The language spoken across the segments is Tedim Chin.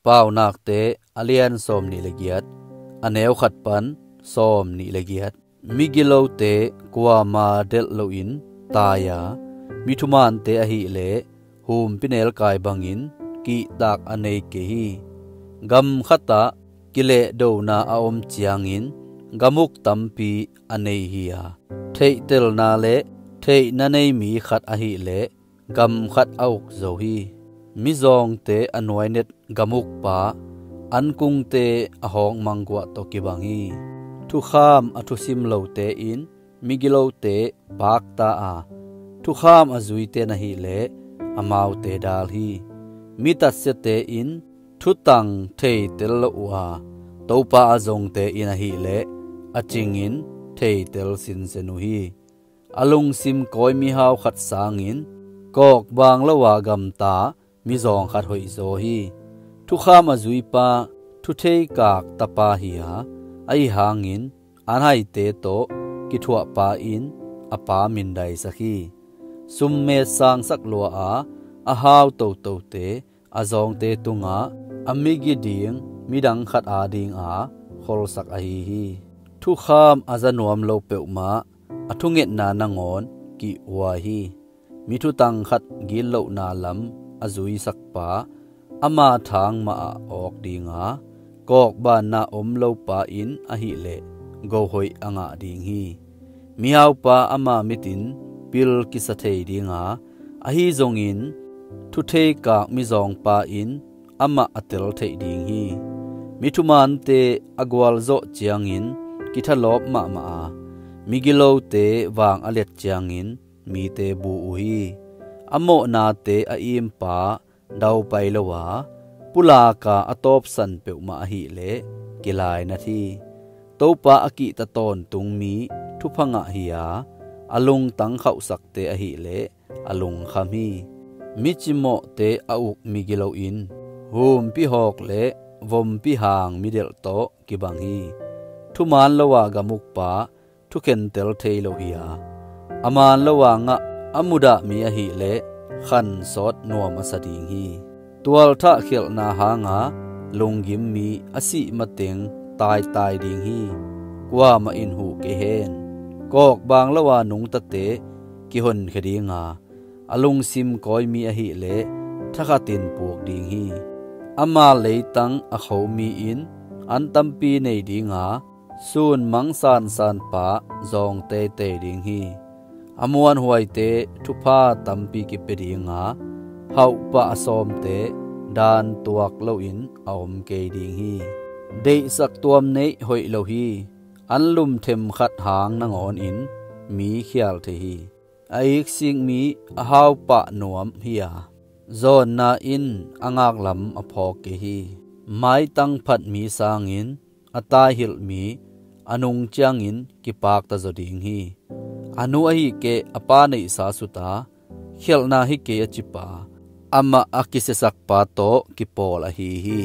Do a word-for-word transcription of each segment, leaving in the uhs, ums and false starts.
Paunakte a lian sawmnih le giat, a neu khat pan sawmnih le giat. Migilote kuama delh loin tai a, mi thumante ahileh humpinelkai bangin kihtak a nei kei hi. Gam khatah kilehdona a om ciangin gamuk tampi a nei hi a, theihtelna le theihna nei mi khat ahileh gam khat a uk zo hi. Mizawngte a nuainet gamukpa ankungte a hawk mangguah tawh kibang hi. Thukham a thusim lote in migilote pakta a, thukham a zuite in ahileh amaute dal hi. Mi tatsiate in thutang theitel lo uh a, Topa a zongte in ahileh a cingin theitel sinsen uh hi. A lungsim kawi mihau khat sangin kawkbang lo a gamta mizawng khat hoihzaw hi. Thukham a zuipa thutheikak tapa hi a, ahi hangin an haite tawh kithuahpa in a pa mindaisak hi. Summet sangsak lua a, a hau totote a zawngte tungah a migi ding midang khat adinga kholsak ahi hi. Thukham a za nuam lo peuhmah a thungetna nangawn ki-uai hi. Mi thutang khat gitlohna lam a zuisakpa ama thang mahah awk dinga, kawkbanna om lopa in ahileh gohoih a ngah ding hi. Mihaupa ama mitin pil kisa thei dinga, ahi zongin thutheikak mizawngpa in amah a tel theih ding hi. Mi thumante a gualzawh ciangin kithalawp mahmah a, migilote vang a liat ciangin mite bu uh hi. A mawhnate a impa daupai lo a, pulaka a tawpsan peuhmah ahileh kilainat hi. Topa a kihta tawntung mi thupha ngah hi a, a lungtang khauhsakte ahileh a lungkham hi. Mi cimawhte a uk migilo in humpi hawk le vompi hang midelh tawh kibang hi. Thuman lo a gamukpa thukhentel thei lo hi a, a man lo a ngah a mudah mi ahileh khansawt nuam a sa ding hi. Tualthah khialhna hanga lunggim mi a sih mateng taitai ding hi. Kuamah in huh kei hen. Kawkbang lo a nungtate kihonkhia dinga, a lungsim kawi mi ahileh thakhatin puk ding hi. Ama leitang a kho mi in an tampi nei dinga, sun mang sansanpa zawng teitei ding hi. A muanhuaite thupha tampi kipia dinga, hauhpah a sawmte dan tuak loin a om kei ding hi. Deihsak tuam neih hoih lo hi. An lumthem khat hang nangawnin mi khial thei hi. A iksik mi a haupah nuam hi a, zawnna in a ngaklam a phawk kei hi. Maitang phat mi sangin a taihilh mi a nung ciangin kipakta zaw ding hi. A nu ahi keh a pa neihsa suta, khialhna hi kei a cipa, amah a kisiasakpa tawh kipawl ahi hi.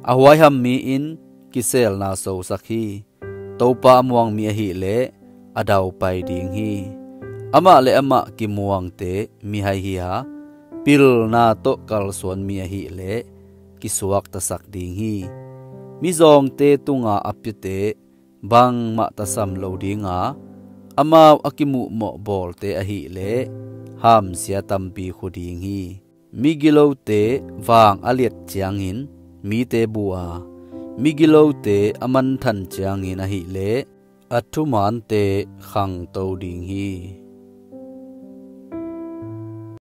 A huaiham mi in kiselna sosak hi. Topa a muang mi ahileh a daupai ding hi. Amah le amah kimuangte mihai hi a, pilna tawh kalsuan mi ahileh kisuaktasak ding hi. Mizawngte tunga a piate bangmah tasam lo dinga, amau a kimuhmawh bawlte ahileh hamsia tampi khu ding hi. Migilote vang a liat ciangin mite bu a, migilote a manthan ciangin ahileh a thumante khangto ding hi.